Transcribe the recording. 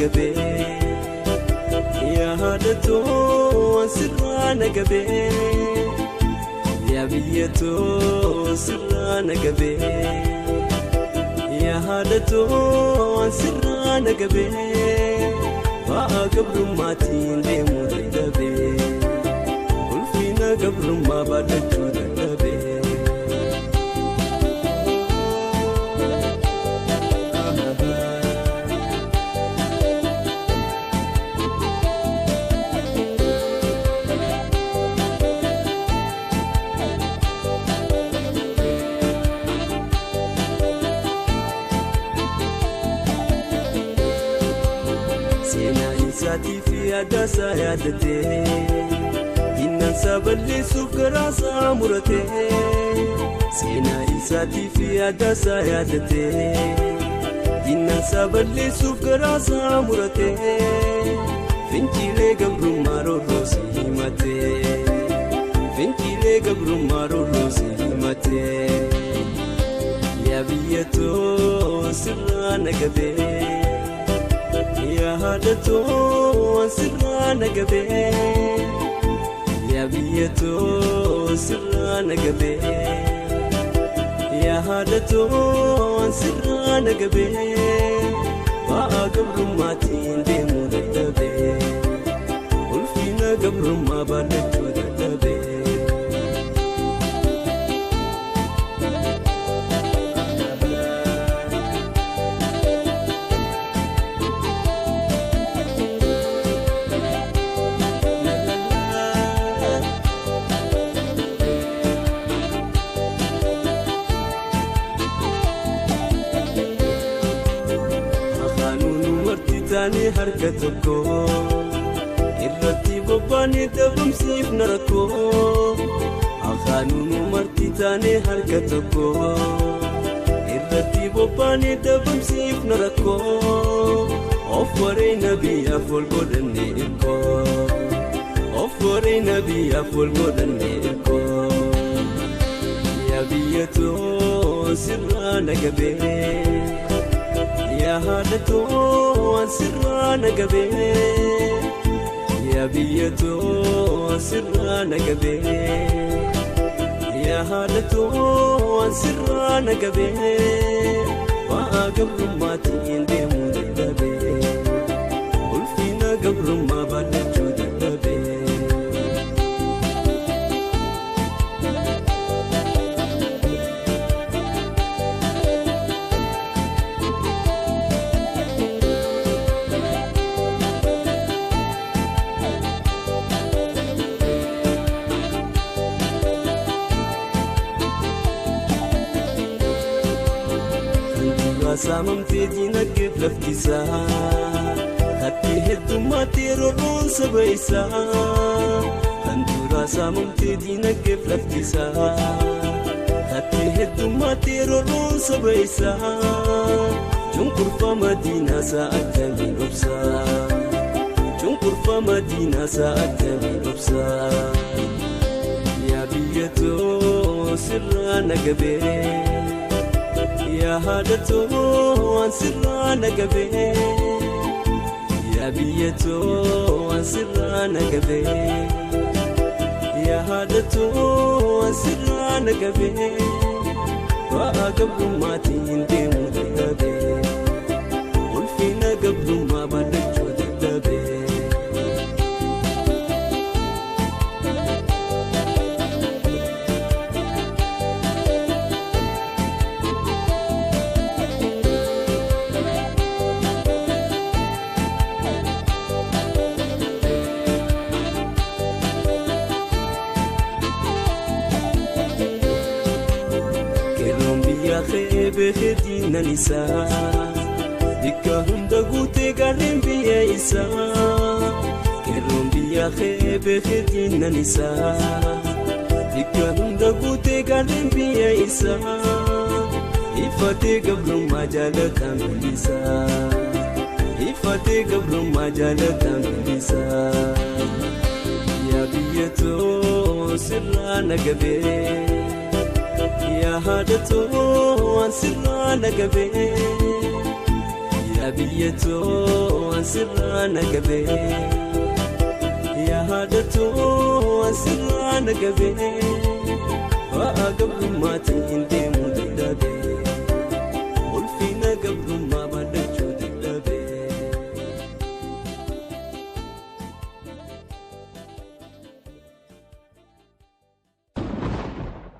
gabee. Yaa haadha too sirraa na gabee. Yaa biyya too sirraa na gabee. Yaa haadha too sirraa na gabee. Ba'aa gabrummaatiin deemuu dadhabee. Ulfina gabrummaa baadhachuu dadhabee. Seenaa isaatii fi aadaasaa yaadatee diinansaa balleessuuf garaasaa muratee. Seenaa isaatii fi aadaasaa yaadatee diinansaa balleessuuf garaasaa muratee. Fincilee gabrummaa roorroosii himatee. Fincilee gabrummaa roorroosii himatee. Yaa biyya too sirraa na gabee. Yaa haadha too sirraa na gabee. Yaa biyya too sirraa na gabee. Yaa haadha too sirraa na gabee. Ba'aa gabrummaatiin deemuu dadhabee. Ulfina gabrummaa baadhachuu dadhabee. Afaanuu harka tokko irratti bobbaanee dhabamsiif na rakkoo. Afaanuu marti taanee harka tokko irratti bobbaanee dhabamsiif na rakkoo. Of wareena biyyaaf wal godhannee hirkoo. Of wareena biyyaaf wal godhannee hirkoo. Yaa biyya too sirraa na gabee. Yaa haadha too sirraa na gabee. Yaa biyya too sirraa na gabee. Yaa haadha too sirraa na gabee. Ba'aa gabrummaatiin deemuu dadhabee. Ulfina gabrummaa baadhachuu dadhabee. Saamamtee diinagdeef laftisaa hatti heddummaatee roorroon saba isaa. Kan duraa saamamtee diinagdeef laftisaa hatti heddummaatee roorroon saba isaa. Cunqurfama diinaasaa akkamiin obsaa. Cunqurfama diinaasaa akkamiin obsaa. Yaa biyya too sirraa na gabee. Yaa haadha too sirraa na gabee. Yaa biyya too sirraa na gabee. Yaa haadha too sirraa na gabee. Ba'aa gabrummaatiin deemuu dadhabee. Ulfina gabrummaa baadhachuu dadhabee. Beekeetiin isaa bikka hunda guutee gaarreen biyya isaa. Qeerroon biyya kee beekeetiin isaa bikka hunda guutee gaarreen biyya isaa. Ifatee gabrummaa jaalataan bilisaa. Ifatee gabrummaa jaalataan bilisaa. Yaa biyya too sirraa na gabee. Yaa haadha too sirraa na gabee. Yaa biyya too ansirraa na qabee yaa haadha too ansirraa na qabee ba'a gabrummaatiin hin deemu.